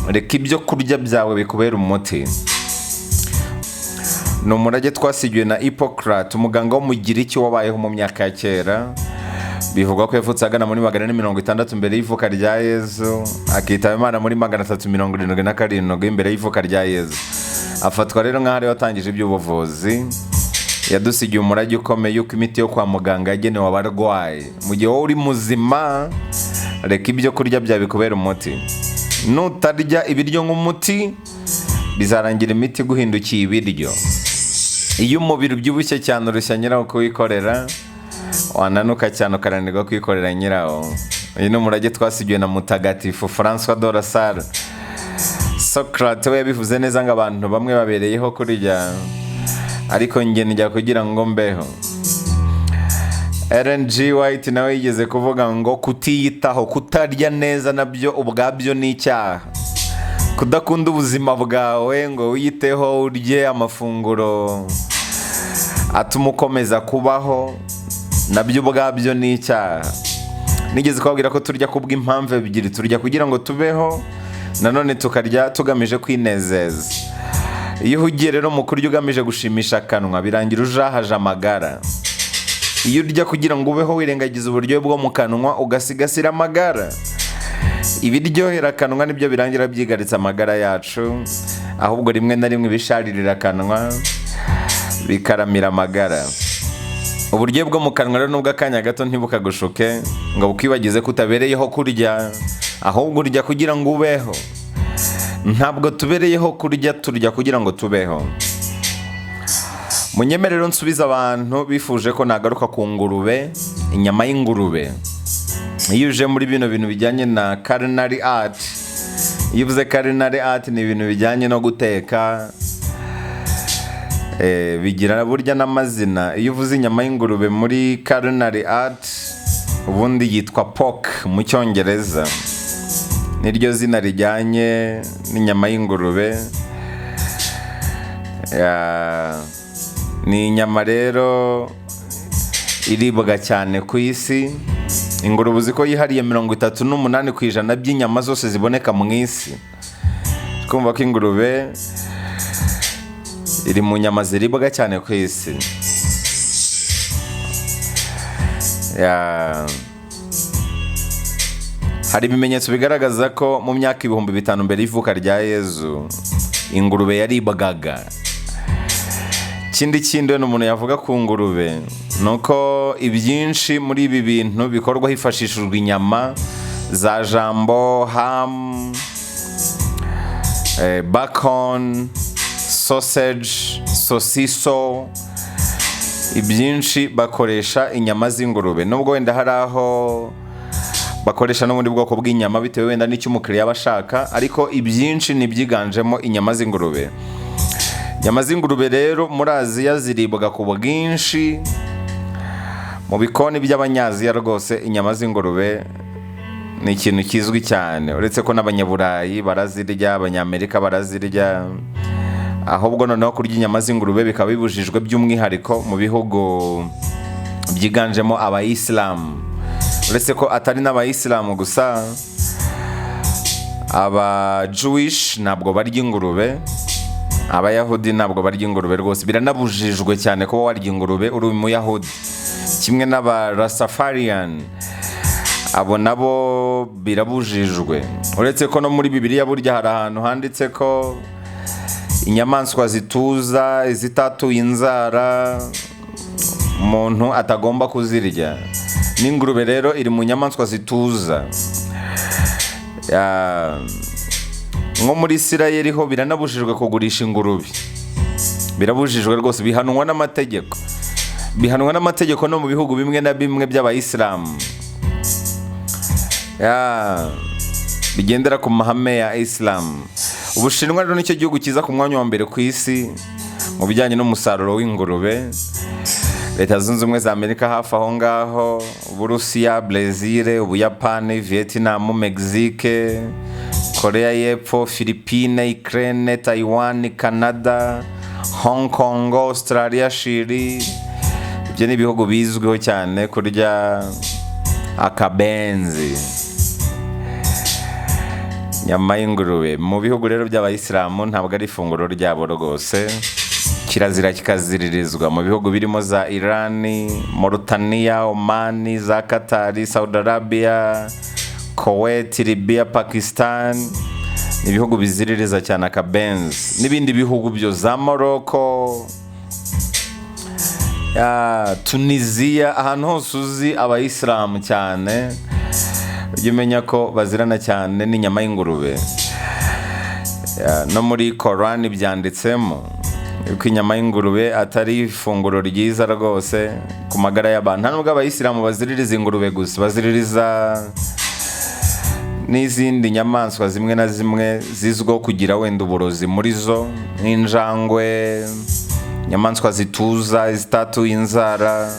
Reka ibyo kurya byawe bikubera umuti. Ni umurage twasigiwe na Hippocrate, umuganga w'Umugiriki wabayeho mu myaka ya kera. Bivugwa ko yavutse agana muri 460 mbere y'ivuka rya Yezu, akitaba Imana muri 377 mbere y'ivuka rya Yezu. Afatwa rero nk'aho ariwe watangije iby'ubuvuzi. Yadusigiye umurage ukomeye yuko imiti yo kwa muganga yagenewe abarwayi. Mu gihe wowe uri muzima, reka ibyo kurya byawe bikubera umuti. Nutarya ibiryo nk'umuti, bizarangira imiti iguhindukiye ibiryo. Iyo umubiri ubyibushye cyane, urushya nyirawo kuwikorera, wananuka cyane ukananirwa kwikorera nyirawo. Uyu ni umurage twasigiwe na Mutagatifu François de la Salle. Socrate we yabivuze neza ngo: "Abantu bamwe babereyeho kurya, ariko njye njya kugira ngo mbeho." Ellen G. White nawe yigeze kuvuga ngo kutiyitaho, kutarya neza, nabyo ubwabyo ni icyaha. Kudakunda ubuzima bwawe ngo wiyiteho, urye amafunguro atuma ukomeza kubaho, nabyo ubwabyo ni icyaha. Nigeze kubabwira ko turya kubw'impamvu ebyiri: turya kugira ngo tubeho, nanone tukarya tugamije kwinezeza. Iyo uhugiye rero mu kurya ugamije gushimisha akanwa, birangira ujahaje amagara. Iyo urya kugira ngo ubeho, wirengagiza uburyohe bwo mu kanwa, ugasigasira amagara. Ibiryohera akanwa nibyo birangira byigaritse amagara yacu, ahubwo rimwe na rimwe ibisharirira akanwa bikaramira amagara. Uburyohe bwo mu kanwa rero, nubwo akanya gato, ntibukagushuke ngo bukwibagize ko utabereyeho kurya, ahubwo urya kugira ngo ubeho. Ntabwo tubereyeho kurya, turya kugira ngo tubeho. Munyemerero nsubiza abantu bifuje ko nagaruka ku ngurube, inyama y'ingurube. Iyo uje muri bino bintu bijyanye na culinary art, iyo uvuze culinary art ni ibintu bijyanye no guteka, bigira burya n'amazina. Iyo uvuze inyama y'ingurube muri culinary art, ubundi yitwa pork mu Cyongereza, niryo zina rijyanye n'inyama y'ingurube. Ni inyama rero iribwa cyane ku isi. Ingurube uzi ko yihariye 38% by'inyama zose ziboneka mu isi? Twumva ko ingurube iri mu nyama ziribwa cyane ku isi. Hari ibimenyetso bigaragaza ko mu myaka 5000 mbere y'ivuka rya Yezu ingurube yaribwaga. Ikindi kindi wenda umuntu yavuga ku ngurube ni uko ibyinshi muri ibi bintu bikorwa hifashishijwe inyama za jambon, ham, bacon, sausage, sosiso, ibyinshi bakoresha inyama z'ingurube, nubwo wenda hari aho bakoresha n'ubundi bwoko bw'inyama bitewe wenda n'icyo umukiriya aba ashaka, ariko ibyinshi ni ibyiganjemo inyama z'ingurube. Inyama z'ingurube rero muri Aziya ziribwa ku bwinshi. Mu bikoni by'Abanyaziya rwose inyama z'ingurube ni ikintu kizwi cyane, uretse ko n'Abanyaburayi barazirya, Abanyamerika barazirya. Ahubwo noneho kurya inyama z'ingurube bikaba bibujijwe by'umwihariko mu bihugu byiganjemo Abayisilamu. Uretse ko atari n'Abayisilamu gusa, aba Jewish ntabwo barya ingurube, Abayahudi ntabwo barya ingurube rwose. Biranabujijwe cyane kuba warya ingurube uri Umuyahudi, kimwe n'aba Rastafarian, abo nabo birabujijwe. Uretse ko no muri Bibiliya burya hari ahantu handitse ko inyamaswa zituza, izitatuye inzara, umuntu atagomba kuzirya. N'ingurube rero iri mu nyamaswa zituza. Nko muri Isirayeli ho biranabujijwe kugurisha ingurube, birabujijwe rwose, bihanwa n'amategeko, bihanwa n'amategeko no mu bihugu bimwe na bimwe by'Abayisilamu bigendera ku mahame ya Isilamu. Ubushinwa rero nicyo gihugu kiza ku mwanya wa mbere ku isi mu bijyanye n'umusaruro w'ingurube, Leta Zunze Ubumwe za Amerika hafi aho ngaho, Uburusiya, Brezil, Ubuyapani, Vietnam, Mexique, Korea y'Epfo, Philippine, Ukraine, Taiwan, Canada, Hong Kong, Australia, Chili. Ibyo ni ibihugu bizwiho cyane kurya akabenzi. Inyama y'ingurube mu bihugu rero by'abayisilamu ntabwo ari ifunguro ryabo rwose, kirazira kikaziririzwa mu bihugu birimo za Irani, Mauritania, Omani, za Katari, Saudi Arabia, Kuwait, Libya, Pakistan. Ni ibihugu biziririza cyane akabenzi, n'ibindi bihugu byo za Morocco, ya Tunisia, ahantu hose uzi abayisilamu cyane ujye umenya ko bazirana cyane n'inyama y'ingurube. Ya, no muri Korani byanditsemo yuko inyama y'ingurube atari ifunguro ryiza rwose ku magara y'abantu. Nta nubwo abayisilamu baziririza ingurube gusa, baziririza n'izindi nyamaswa zimwe na zimwe zizwiho kugira wenda uburozi muri zo, nk'injangwe, inyamaswa zituza, izitatuye inzara,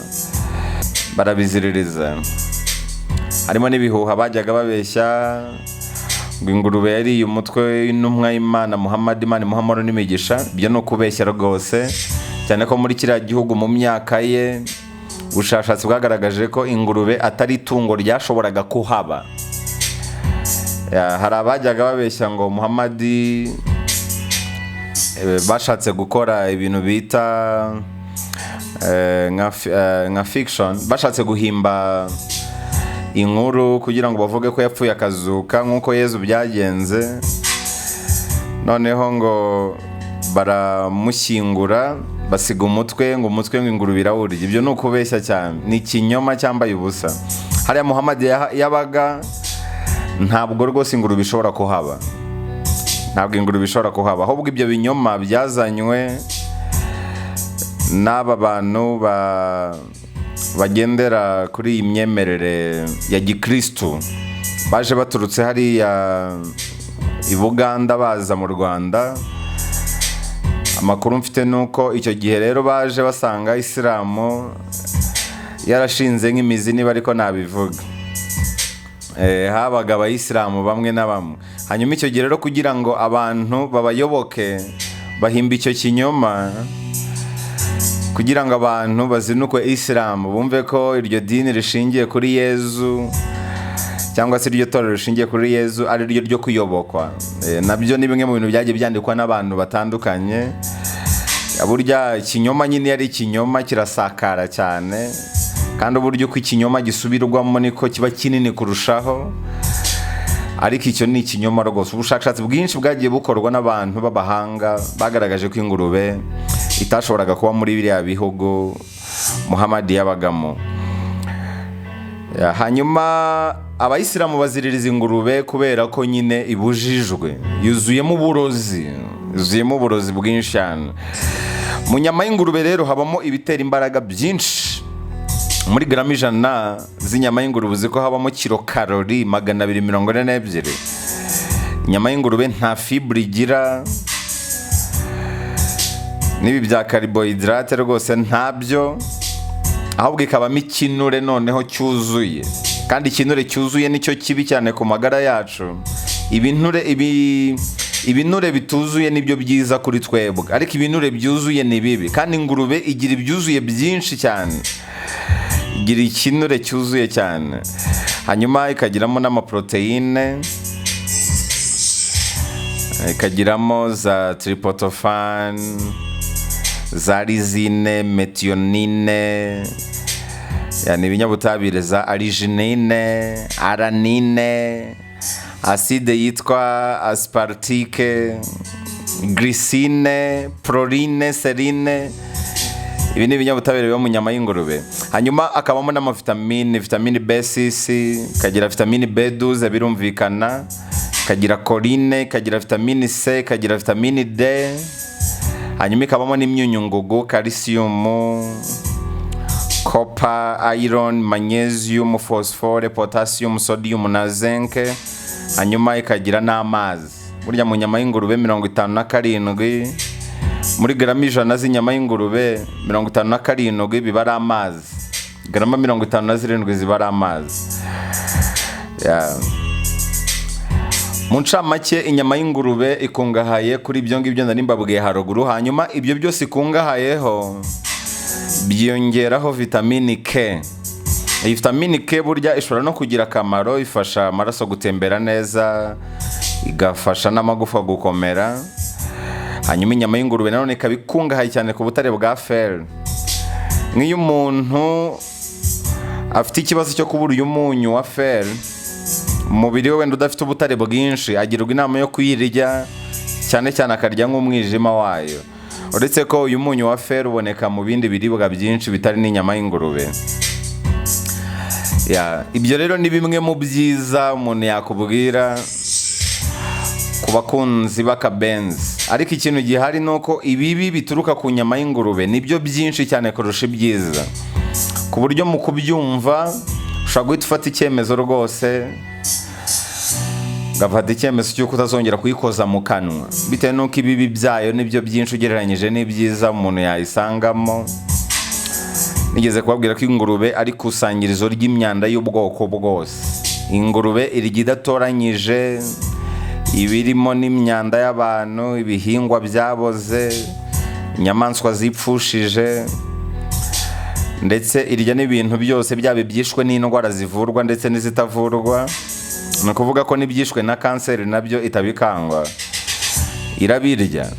barabiziririza. Harimo n'ibihuha bajyaga babeshya ngo ingurube yariye umutwe w'intumwa y'Imana Muhammad, Imana imuhe amahoro n'imigisha. Ibyo ni ukubeshya rwose, cyane ko muri kiriya gihugu mu myaka ye ubushakashatsi bwagaragaje ko ingurube atari itungo ryashoboraga kuhaba. Ya, hari abajyaga babeshya ngo Muhammad, bashatse gukora ibintu bita nka fiction, bashatse guhimba inkuru kugira ngo bavuge ko yapfuye akazuka nk'uko Yezu byagenze, noneho ngo baramushyingura basiga umutwe, ngo umutwe ngo ingurube irawurya. Ibyo ni ukubeshya cyane, ni ikinyoma cyambaye ubusa. Hariya Muhammad yabaga ntabwo rwose ingurube ishobora kuhaba, ntabwo ingurube ishobora kuhaba. Ahubwo ibyo binyoma byazanywe n'aba bantu bagendera kuri iyi myemerere ya gikristu, baje baturutse hariya i Buganda baza mu Rwanda. Amakuru mfite ni uko icyo gihe rero baje basanga isilamu yarashinze nk'imizi, niba ariko nabivuga. Habaga abayisilamu bamwe na bamwe. Hanyuma icyo gihe rero kugira ngo abantu babayoboke bahimba icyo kinyoma kugira ngo abantu bazinukwe isilamu, bumve ko iryo dini rishingiye kuri Yezu cyangwa se iryo torero rishingiye kuri Yezu ari ryo ryo kuyobokwa. Nabyo ni bimwe mu bintu byagiye byandikwa n'abantu batandukanye. Burya ikinyoma nyine iyo ari ikinyoma kirasakara cyane, kandi uburyo uko ikinyoma gisubirwamo niko kiba kinini kurushaho. Ariko icyo ni ikinyoma rwose. Ubushakashatsi bwinshi bwagiye bukorwa n'abantu b'abahanga bagaragaje ko ingurube itashoboraga kuba muri biriya bihugu Muhammad yabagamo. Ya, hanyuma abayisilamu baziririza ingurube kubera ko nyine ibujijwe, yuzuyemo uburozi, yuzuyemo uburozi bwinshi cyane. Mu nyama y'ingurube rero habamo ibitera imbaraga byinshi. Muri garama 100 z'inyama y'ingurube uzi ko habamo kilokarori 242. Inyama y'ingurube nta fibre igira, n'ibi bya carbohydrate rwose ntabyo, ahubwo ikabamo ikinure noneho cyuzuye, kandi ikinure cyuzuye nicyo kibi cyane ku magara yacu. Ibinure bituzuye nibyo byiza kuri twebwe, ariko ibinure byuzuye ni bibi. Kandi ingurube igira ibyuzuye byinshi cyane, igira ikinure cyuzuye cyane, hanyuma ikagiramo n'amaprotéine, ikagiramo za tryptophan, za lysine, méthionine, yani ibinyabutabire, za arginine, alanine, acide yitwa aspartique, glycine, proline, sérine. Ibi ni ibinyabutabire biba mu nyama y'ingurube. Hanyuma akabamo n'amavitamine, vitamine B6, ikagira vitamine B12 birumvikana, ikagira choline, ikagira vitamine C, ikagira vitamine D, hanyuma ikabamo n'imyunyungugu, calcium, copper, iron, magnesium, phosphore, potassium, sodium na zinc. Hanyuma ikagira n'amazi. Burya mu nyama y'ingurube 57 muri garama 100 z'inyama y'ingurube, 57 biba ari amazi, garama 57 ziba ari amazi. Yeah. Mu ncamake, inyama y'ingurube ikungahaye kuri ibyo ngibyo nari mbabwiye haruguru. Hanyuma ibyo byose ikungahayeho byiyongeraho vitamini K. Iyi vitamini K burya ishobora no kugira akamaro, ifasha amaraso gutembera neza, Igafasha n'amagufa gukomera. Hanyuma inyama y'ingurube nanone ikaba ikungahaye cyane ku butare bwa fer. Nk'iyo umuntu afite ikibazo cyo kubura uyu munyu wa fer, umubiri we wenda udafite ubutare bwinshi, agirwa inama yo kuyirya cyane cyane, akarya nk'umwijima wayo. Uretse ko uyu munyu wa fer uboneka mu bindi biribwa byinshi bitari n'inyama y'ingurube. Ya, ibyo rero ni bimwe mu byiza umuntu yakubwira ku bakunzi b'akabenzi. Ariko ikintu gihari ni uko ibibi bituruka ku nyama y'ingurube nibyo byinshi cyane kurusha ibyiza, ku buryo mu kubyumva ushobora guhita ufata icyemezo rwose, ugafata icyemezo cy'uko utazongera kuyikoza mu kanwa, bitewe n'uko ibibi byayo nibyo byinshi ugereranyije n'ibyiza umuntu yayisangamo. Nigeze kubabwira ko ingurube ari ikusanyirizo ry'imyanda y'ubwoko bwose. Ingurube irya idatoranyije, ibirimo n'imyanda y'abantu, ibihingwa byaboze, inyamaswa zipfushije, ndetse irya n'ibintu byose, byaba ibyishwe n'indwara zivurwa ndetse n'izitavurwa. Ni ukuvuga ko n'ibyishwe na kanseri nabyo itabikangwa, irabirya.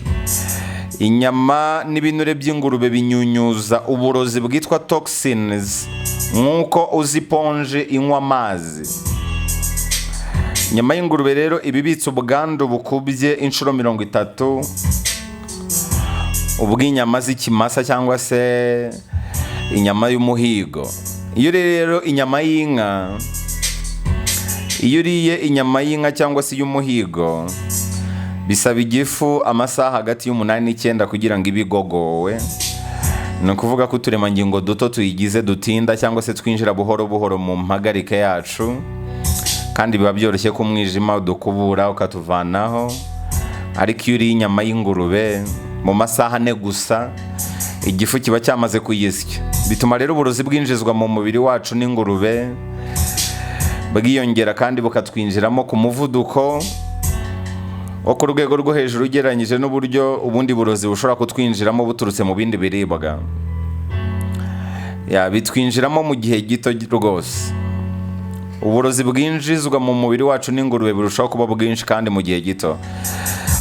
Inyama n'ibinure by'ingurube binyunyuza uburozi bwitwa toxins nk'uko uzi éponge inywa amazi. Inyama y'ingurube rero iba ibitse ubwandu bukubye inshuro 30 ubw'inyama z'ikimasa cyangwa se inyama y'umuhigo. Iyo uriye rero inyama y'inka, iyo uriye inyama y'inka cyangwa se iy'umuhigo, bisaba igifu amasaha hagati y'8 n'9 kugira ngo ibe igogowe. Ni ukuvuga ko uturemangingo duto tuyigize dutinda cyangwa se twinjira buhoro buhoro mu mpagarike yacu, kandi biba byoroshye ko umwijima udukubura ukatuvanaho. Ariko iyo uriye inyama y'ingurube, mu masaha 4 gusa igifu kiba cyamaze kuyisya. Bituma rero uburozi bwinjizwa mu mubiri wacu n'ingurube bwiyongera, kandi bukatwinjiramo ku muvuduko wo ku rwego rwo hejuru ugereranyije n'uburyo ubundi burozi bushobora kutwinjiramo buturutse mu bindi biribwa. Ya, bitwinjiramo mu gihe gito rwose. Uburozi bwinjizwa mu mubiri wacu n'ingurube burushaho kuba bwinshi kandi mu gihe gito.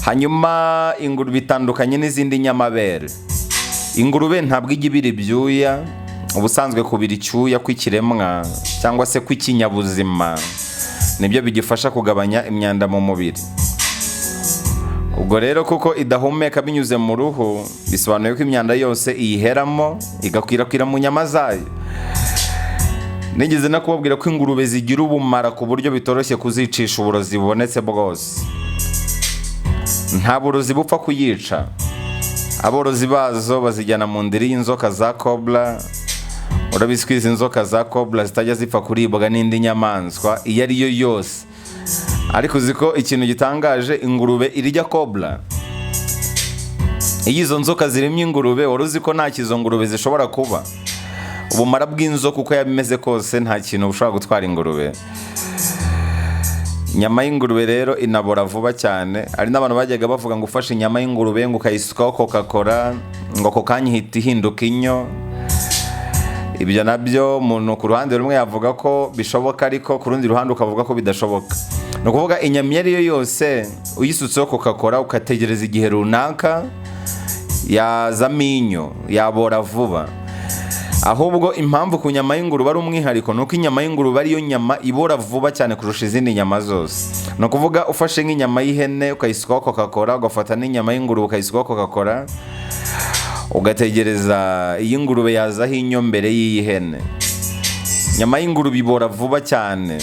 Hanyuma ingurube itandukanye n'izindi nyamabere. Ingurube ntabwo ijya ibira ibyuya. Ubusanzwe kubira icyuya kw'ikiremwa cyangwa se kw'ikinyabuzima nibyo bigifasha kugabanya imyanda mu mubiri. Ubwo rero kuko idahumeka binyuze mu ruhu, bisobanuye ko imyanda yose iyiheramo igakwirakwira mu nyama zayo. Nigeze no kubabwira ko ingurube zigira ubumara ku buryo bitoroshye kuzicisha uburozi bubonetse bwose. Nta burozi bupfa kuyica. Aborozi bazo bazijyana mu ndiri y'inzoka za cobra. Urabizi ko izi nzoka za cobra zitajya zipfa kuribwa n'indi nyamaswa iyo ari yo yose. Ariko uzi ko ikintu gitangaje, ingurube irya cobra? Iyo izo nzoka zirimo ingurube, wari uzi ko nta izo ngurube zishobora kuba? Ubumara bw'inzoka, uko yaba imeze kose, nta kintu bushobora gutwara ingurube. Inyama y'ingurube rero inabora vuba cyane. Hari n'abantu bajyaga bavuga ngo ufashe inyama y'ingurube ngo ukayisukaho Coca Cola, ngo ako kanya ihita ihinduka inyo. Ibyo nabyo umuntu ku ruhande rumwe yavuga ko bishoboka, ariko ku rundi ruhande ukavuga ko bidashoboka. Ni ukuvuga inyama iyo ari yo yose uyisutseho Coca Cola, ugategereza igihe runaka, yazamo inyo, yabora vuba. Ahubwo impamvu ku nyama y'ingurube ari umwihariko ni uko inyama y'ingurube ariyo nyama ibora vuba cyane kurusha izindi nyama zose. Ni ukuvuga ufashe nk'inyama y'ihene ukayisukaho Coca Cola, ugafata n'inyama y'ingurube ukayisukaho Coca Cola, ugategereza, iy'ingurube yazaho inyo mbere y'iy'ihene. Inyama y'ingurube ibora vuba cyane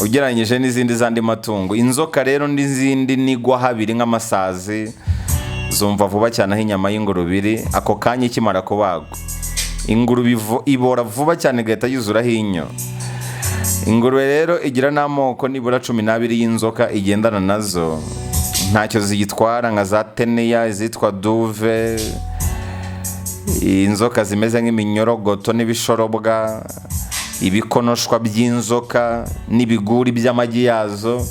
ugereranyije n'izindi z'andi matungo. Inzoka rero n'izindi nigwa habiri nk'amasazi zumva vuba cyane aho inyama y'ingurube iri ako kanya ikimara kubagwa. Ingurube ibora vuba cyane, igahita yuzuraho inyo. Ingurube rero igira n'amoko nibura 12 y'inzoka igendana nazo, ntacyo ziyitwara, nka za teniya, izitwa duve, inzoka zimeze nk'iminyorogoto n'ibishorobwa, ibikonoshwa by'inzoka n'ibiguri by'amagi yazo.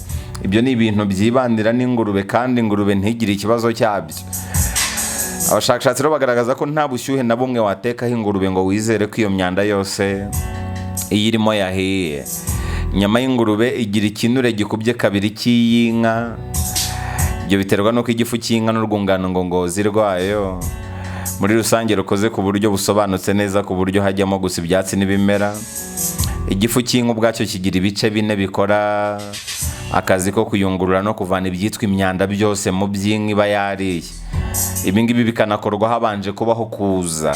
Ibyo ni ibintu byibandira n'ingurube, kandi ingurube ntigire ikibazo cyabyo. Abashakashatsi rero bagaragaza ko nta bushyuhe na bumwe watekaho ingurube ngo wizere ko iyo myanda yose iyirimo yahiye. Inyama y'ingurube igira ikinure gikubye kabiri cy'iy'inka. Ibyo biterwa n'uko igifu cy'inka n'urwungano ngogozi rwayo muri rusange rukoze ku buryo busobanutse neza, ku buryo hajyamo gusa ibyatsi n'ibimera. Igifu cy'inka ubwacyo kigira ibice bine bikora akazi ko kuyungurura no kuvana ibyitwa imyanda byose mu by'inka iba yariye. Ibi ngibi bikanakorwa habanje kubaho kuza.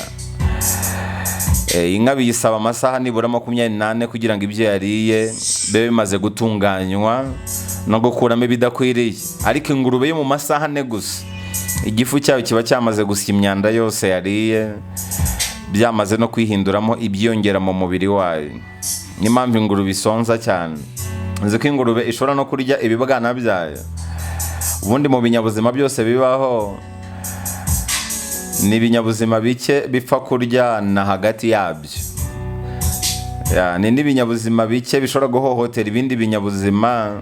Inka biyisaba amasaha nibura 24 kugira ngo ibyo yariye bibe bimaze gutunganywa no gukuramo ibidakwiriye. Ariko ingurube yo mu masaha 4 gusa igifu cyayo kiba cyamaze gusya imyanda yose yariye, byamaze no kwihinduramo ibyiyongera mu mubiri wayo. Niyo mpamvu ingurube isonza cyane. Nzi ko ingurube ishobora no kurya ibibwana byayo. Ubundi mu binyabuzima byose bibaho, ni ibinyabuzima bike bipfa kuryana hagati yabyo. Ni n'ibinyabuzima bike bishobora guhohotera ibindi binyabuzima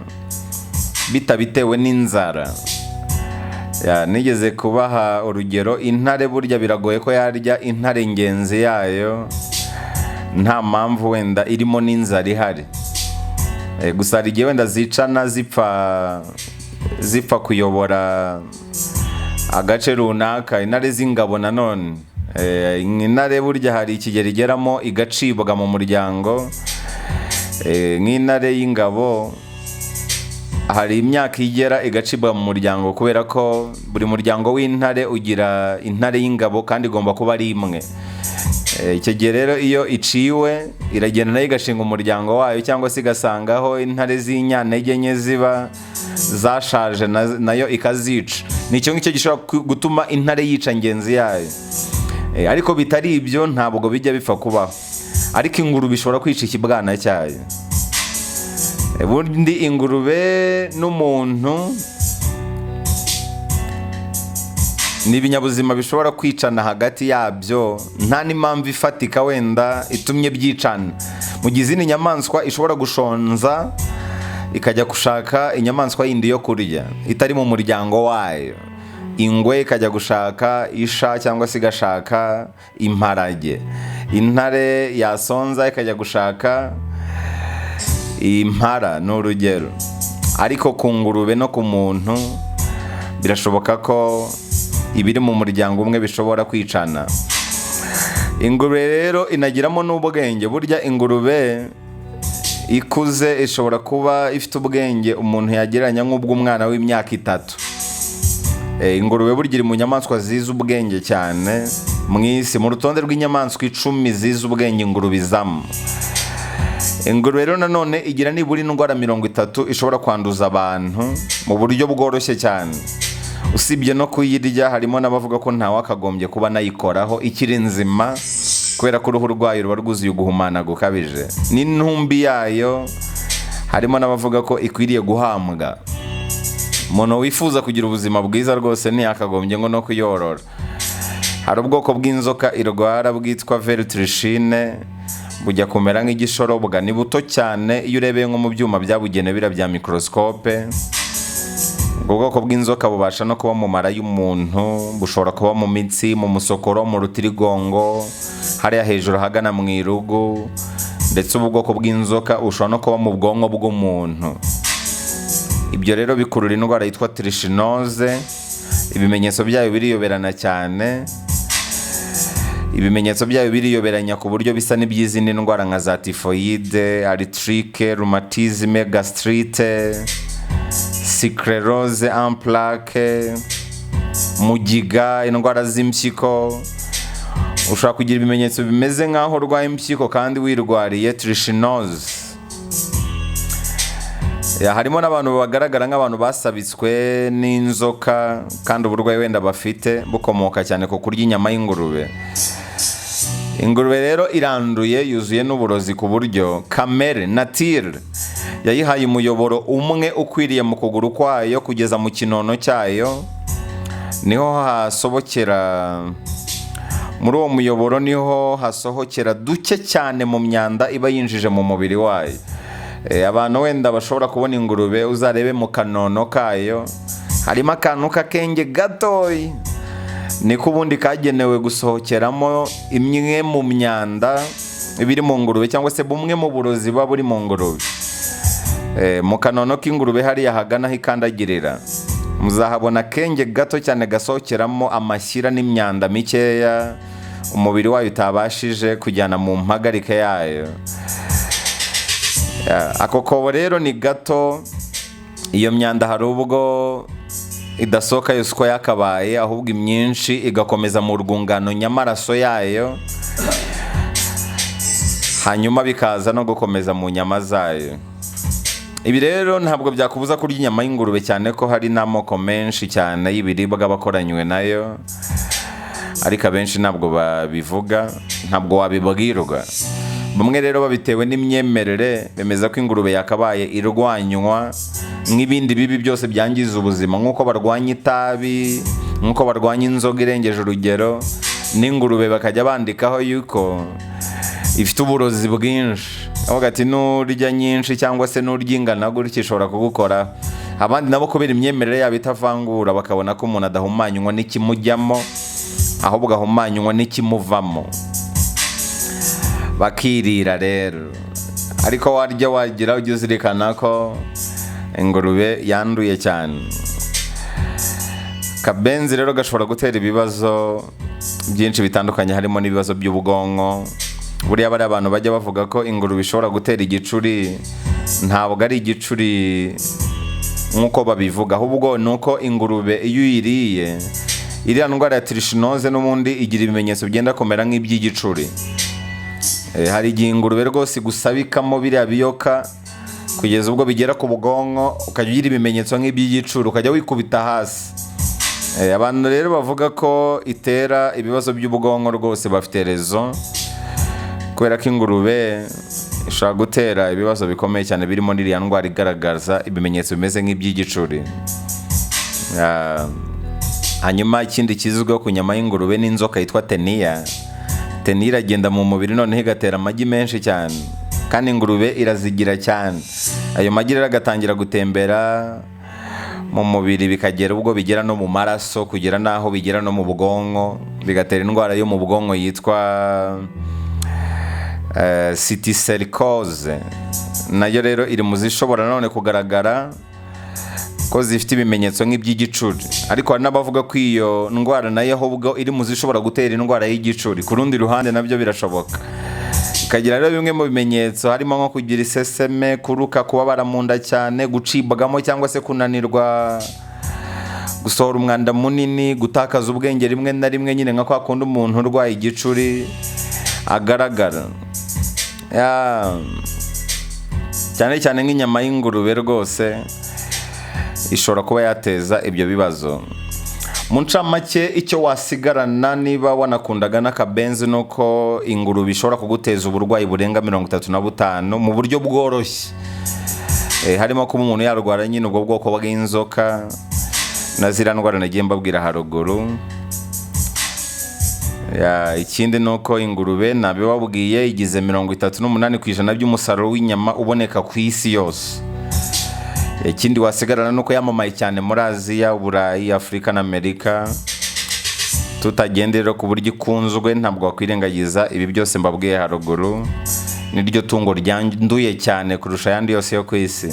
bitabitewe n'inzara. Nigeze kubaha urugero, intare burya biragoye ko yarya intare ngenzi yayo nta mpamvu wenda irimo n'inzara ihari. Gusa hari igihe wenda zicana zipfa kuyobora agace runaka. Intare z'ingabo nanone, intare burya hari ikigero igeramo igacibwa mu muryango. Nk'intare y'ingabo hari imyaka igera igacibwa mu muryango, kubera ko buri muryango w'intare ugira intare y'ingabo kandi igomba kuba ari imwe. Icyo gihe rero iyo iciwe iragenda nayo igashinga umuryango wayo, cyangwa se igasangaho intare z'inyantege nke ziba zashaje nayo ikazica. Ni icyo ngicyo gishobora gutuma intare yica ngenzi yayo. Ariko bitari ibyo ntabwo bijya bipfa kubaho. Ariko ingurube ishobora kwica ikibwana cyayo. Ubundi ingurube n'umuntu ni ibinyabuzima bishobora kwicana hagati yabyo nta n'impamvu ifatika wenda itumye byicana. Mu gihe izindi nyamaswa ishobora gushonza ikajya gushaka inyamaswa yindi yo kurya itari mu muryango wayo. Ingwe ikajya gushaka isha cyangwa se igashaka imparage. Intare yasonza ikajya gushaka impara, ni urugero. Ariko ku ngurube no ku muntu birashoboka ko ibiri mu muryango umwe bishobora kwicana. Ingurube rero inagiramo n'ubwenge. Burya ingurube ikuze ishobora kuba ifite ubwenge umuntu yagereranya nk'ubw'umwana w'imyaka 3. Ingurube burya iri mu nyamaswa zizi ubwenge cyane mu isi. Mu rutonde rw'inyamaswa 10 zizi ubwenge ingurube izamo. Ingurube rero nanone igira nibura indwara 30 ishobora kwanduza abantu mu buryo bworoshye cyane. Usibye no kuyirya, harimo n'abavuga ko ntawakagombye kuba anayikoraho ikiri nzima, kubera ko uruhu rwayo ruba rwuzuye uguhumana gukabije. N'intumbi yayo harimo n'abavuga ko ikwiriye guhambwa. Umuntu wifuza kugira ubuzima bwiza rwose ntiyakagombye ngo no kuyorora. Hari ubwoko bw'inzoka irwara bwitwa veritrishine, bujya kumera nk'igishorobwa, ni buto cyane iyo urebeye nko mu byuma byabugenewe biriya bya microscope. Ubwo bwoko bw'inzoka bubasha no kuba mu mara y'umuntu, bushobora kuba mu mitsi, mu musokoro, mu rutirigongo, hariya hejuru ahagana mu irugu, ndetse ubu bwoko bw'inzoka bushobora no kuba mu bwonko bw'umuntu. Ibyo rero bikurura indwara yitwa trichinoze. Ibimenyetso byayo biriyoberana cyane. Ibimenyetso byayo biriyoberanya ku buryo bisa n'iby'izindi ndwara nka za tifoyide, arthrite, rhumatisme, gastrite, sclerose en plaque, mugiga, indwara z'impyiko. Ushobora kugira ibimenyetso bimeze nk'aho urwaye impyiko kandi wirwariye trichinoze. Harimo n'abantu bagaragara nk'abantu basabitswe n'inzoka kandi uburwayi wenda bafite bukomoka cyane ku kurya inyama y'ingurube. Ingurube rero iranduye, yuzuye n'uburozi ku buryo kamere nature yayihaye umuyoboro umwe ukwiriye mu kuguru kwayo kugeza mu kinono cyayo, niho hasobokera. Muri uwo muyoboro niho hasohokera duke cyane mu myanda iba yinjije mu mubiri wayo. Abantu wenda bashobora kubona ingurube, uzarebe mu kanono kayo harimo akantu k'akenge gatoya, niko ubundi kagenewe gusohokeramo imwe mu myanda iba iri mu ngurube, cyangwa se bumwe mu burozi buba buri mu ngurube. Mu kanono k'ingurube hariya hagana aho ikandagirira, muzahabona akenge gato cyane gasohokeramo amashyira n'imyanda mikeya umubiri wayo utabashije kujyana mu mpagarike yayo. Ako kobo rero ni gato, iyo myanda hari ubwo idasohoka yose uko yakabaye, ahubwo imyinshi igakomeza mu rwungano nyamaraso yayo, hanyuma bikaza no gukomeza mu nyama zayo. Ibi rero ntabwo byakubuza kurya inyama y'ingurube, cyane ko hari n'amoko menshi cyane y'ibiribwa aba akoranywe nayo, ariko abenshi ntabwo babivuga, ntabwo wabibwirwa. Bamwe rero babitewe n'imyemerere bemeza ko ingurube yakabaye irwanywa nk'ibindi bibi byose byangiza ubuzima, nk'uko barwanya itabi, nk'uko barwanya inzoga irengeje urugero, n'ingurube bakajya bandikaho yuko ifite uburozi bwinshi, avuga ati nurya nyinshi cyangwa se nurya ingana gutya ishobora kugukora. Abandi nabo kubera imyemerere yabo itavangura bakabona ko umuntu adahumanywa n'ikimujyamo, ahubwo ahumanywa n'ikimuvamo, bakirira rero. Ariko warya wagira ujye uzirikana ko ingurube yanduye cyane. Kabenzi rero gashobora gutera ibibazo byinshi bitandukanye, harimo n'ibibazo by'ubwonko. Buriya bariya abantu bajya bavuga ko ingurube ishobora gutera igicuri, ntabwo ari igicuri nk'uko babivuga, ahubwo ni uko ingurube iyo uyiriye iriya ndwara ya trichinosis n'ubundi igira ibimenyetso byenda kumera nk'iby'igicuri. Hari igihe ingurube rwose igusabikamo biriya biyoka kugeza ubwo bigera ku bwonko, ukajya ugira ibimenyetso nk'iby'igicuri, ukajya wikubita hasi. Abantu rero bavuga ko itera ibibazo by'ubwonko rwose bafite raison, kubera ko ingurube ishobora gutera ibibazo bikomeye cyane birimo n'iriya ndwara igaragaza ibimenyetso bimeze nk'iby'igicuri. Hanyuma ikindi kizwiho ku nyama y'ingurube ni inzoka yitwa teniya. Teniya iragenda mu mubiri noneho igatera amagi menshi cyane, kandi ingurube irazigira cyane. Ayo magi rero agatangira gutembera mu mubiri, bikagera ubwo bigera no mu maraso, kugera n'aho bigera no mu bwonko, bigatera indwara yo mu bwonko yitwa cysticercose. Nayo rero iri mu zishobora nanone kugaragara ko zifite ibimenyetso nk'iby'igicuri, ariko hari n'abavuga ko iyo ndwara nayo ahubwo iri mu zishobora gutera indwara y'igicuri. Ku rundi ruhande nabyo birashoboka. Ikagira rero bimwe mu bimenyetso harimo nko kugira iseseme, kuruka, kubabara mu nda cyane, gucibwamo cyangwa se kunanirwa gusohora umwanda munini, gutakaza ubwenge rimwe na rimwe, nyine nka kwa kundi umuntu urwaye igicuri agaragara. Cyane cyane nk'inyama y'ingurube rwose ishobora kuba yateza ibyo bibazo. Mu ncamake, icyo wasigarana niba wanakundaga n'akabenzi ni uko ingurube ishobora kuguteza uburwayi burenga 35 mu buryo bworoshye. Harimo kuba umuntu yarwara nyine ubwo bwoko bw'inzoka na ziriya ndwara nagiye mbabwira haruguru. Ikindi ni uko ingurube nabibabwiye igize 38% by'umusaruro w'inyama uboneka ku isi yose. Ikindi wasigarana ni uko yamamaye cyane muri Aziya, Uburayi, Afurika na Amerika. Tutagenda rero ku buryo ikunzwe, ntabwo wakwirengagiza ibi byose mbabwiye haruguru. Niryo tungo ryanduye cyane kurusha ayandi yose yo ku isi.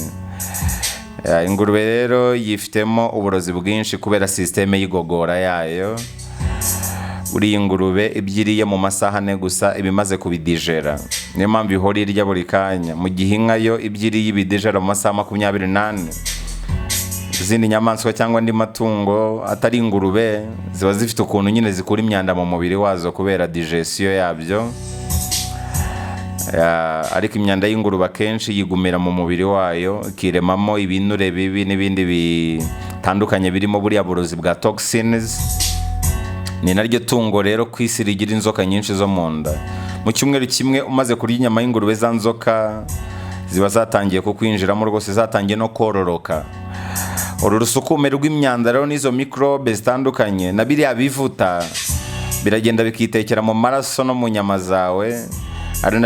Ingurube rero yifitemo uburozi bwinshi kubera sisiteme y'igogora yayo. Buriya ingurube ibyo iriye mu masaha 4 gusa iba imaze kubidigera, niyo mpamvu ihora irya buri kanya, mu gihe inka yo ibyo iriye ibidigera mu masaha 24. Izindi nyamaswa cyangwa andi matungo atari ingurube ziba zifite ukuntu nyine zikura imyanda mu mubiri wazo kubera digestion yabyo. Ariko imyanda y'ingurube akenshi yigumira mu mubiri wayo, ikiremamo ibinure bibi n'ibindi bitandukanye birimo buriya burozi bwa toxins. Ni naryo tungo rero ku isi rigira inzoka nyinshi zo mu nda. Mu cyumweru kimwe umaze kurya inyama y'ingurube, za nzoka ziba zatangiye kukwinjiramo rwose, zatangiye no kororoka. Uru rusukume rw'imyanda rero n'izo mikorobe zitandukanye na biriya bivuta biragenda bikitekera mu maraso no mu nyama zawe, ari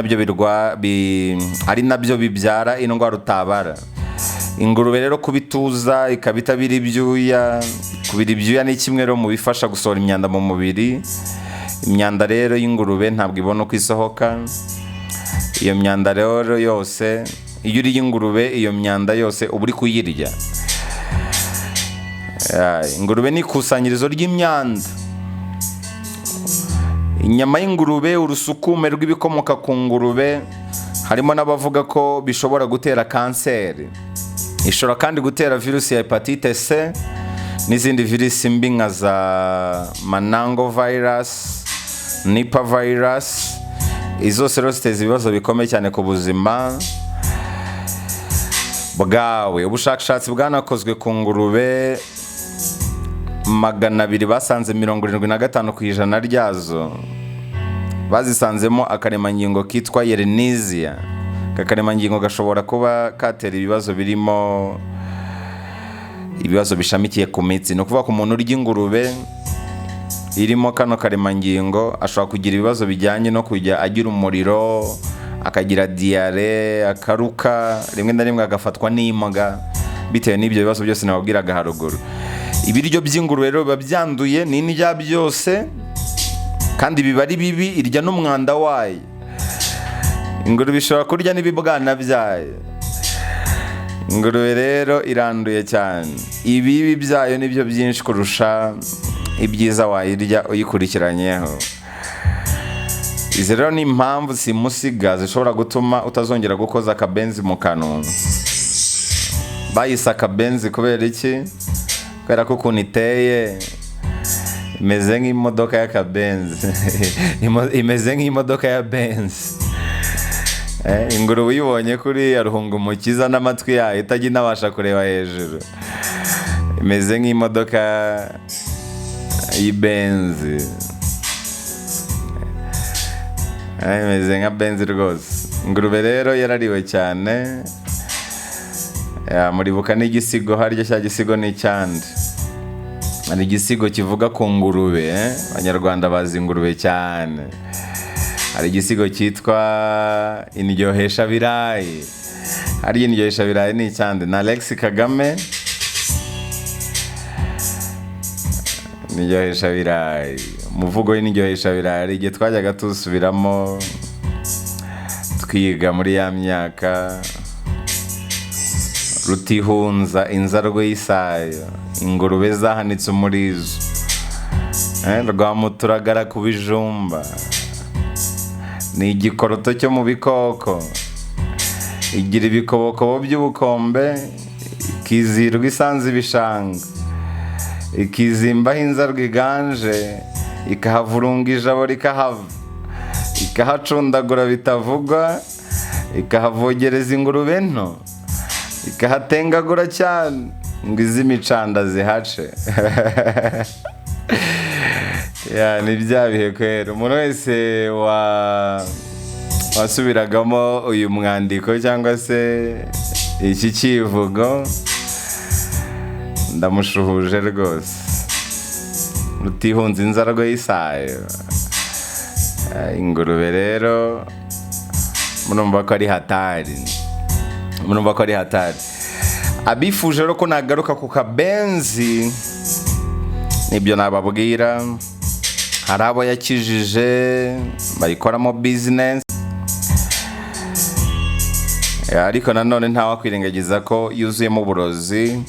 nabyo bibyara indwara utabara. Ingurube rero kubituza ikaba itabira ibyuya, kubira ibyuya ni kimwe rero mu bifasha gusohora imyanda mu mubiri. Imyanda rero y'ingurube ntabwo ibona uko isohoka. Iyo myanda rero yose Iyo uriye ingurube, iyo myanda yose uba uri kuyirya. Ingurube ni ikusanyirizo ry'imyanda. Inyama y'ingurube, urusukume rw'ibikomoka ku ngurube, harimo n'abavuga ko bishobora gutera kanseri. Ishobora kandi gutera virusi ya hepatite C n'izindi virusi mbi nka za Marburg virus, Nipah virus. Izo zose rero ziteza ibibazo bikomeye cyane ku buzima bwawe. Ubushakashatsi bwanakozwe ku ngurube 200, basanze 75% ryazo bazisanzemo akaremangingo kitwa Yersinia. Aka karemangingo gashobora kuba katera ibibazo birimo ibibazo bishamikiye ku mitsi. Ni ukuvuga ko umuntu urya ingurube irimo kano karemangingo ashobora kugira ibibazo bijyanye no kujya agira umuriro, akagira diyare, akaruka, rimwe na rimwe agafatwa n'imbwa, bitewe n'ibyo bibazo byose nababwiraga haruguru. Ibiryo by'ingurube rero biba byanduye, ni indya byose kandi biba ari bibi. Irya n'umwanda wayo. Ingurube ishobora kurya n'ibibwana byayo. Ingurube rero iranduye cyane. Ibibi byayo nibyo byinshi kurusha ibyiza wayirya uyikurikiranyeho. Izi rero ni impamvu simusiga zishobora gutuma utazongera gukoza akabenzi mu kanwa. Bayise akabenzi kubera iki? Kubera ko ukuntu iteye imeze nk'imodoka y'akabenzi, imeze nk'imodoka ya benzi. Ingurube uyibonye kuriya ruhunga umukiza n'amatwi yayo, itajya inabasha kureba hejuru, imeze nk'imodoka y'ibenzi. Imeze nka benzi rwose. Ingurube rero yarariwe cyane. Muribuka n'igisigo harya? Cya gisigo ni icyande? Hari igisigo kivuga ku ngurube, eh? Abanyarwanda bazi ingurube cyane. Hari igisigo cyitwa Indyohesha Birayi. Harya Indyohesha Birayi ni icyande? Na Alex Kagame. Indyohesha Birayi, umuvugo w'Indyohesha Birayi, hari igihe twajyaga tuwusubiramo twiga muri ya myaka. Rutihunza inzarwe y'isayo, ingurube zahanitse umurizo, rwamuturagara ku bijumba, ni igikoroto cyo mu bikoko, igira ibikobokobo by'ubukombe, ikizihirwa isanze ibishanga, ikizimbaho inzarwe iganje, ikahavurunga ijabo rikahava, ikahacundagura bitavugwa, ikahavogereza ingurube nto, ikahatengagura cyane ngo iz'imicanda zihace. Ya, ni bya bihe kwera. Umuntu wese wasubiragamo uyu mwandiko cyangwa se iki kivugo, ndamushuhuje rwose. Rutihunza inzarwe y'isayo. Ingurube rero murumva ko ari hatari, murumva ko ari hatari. Abifuje rero ko nagaruka ku kabenzi, nibyo nababwira. Hari abo yakijije bayikoramo bizinesi, ariko nanone ntawakwirengagiza ko yuzuyemo uburozi.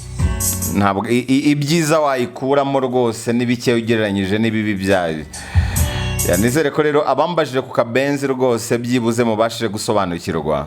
Ntabwo ibyiza wayikuramo rwose ni bike ugereranyije n'ibibi byayo. Nizere ko rero abambajije ku kabenzi rwose byibuze mubashije gusobanukirwa.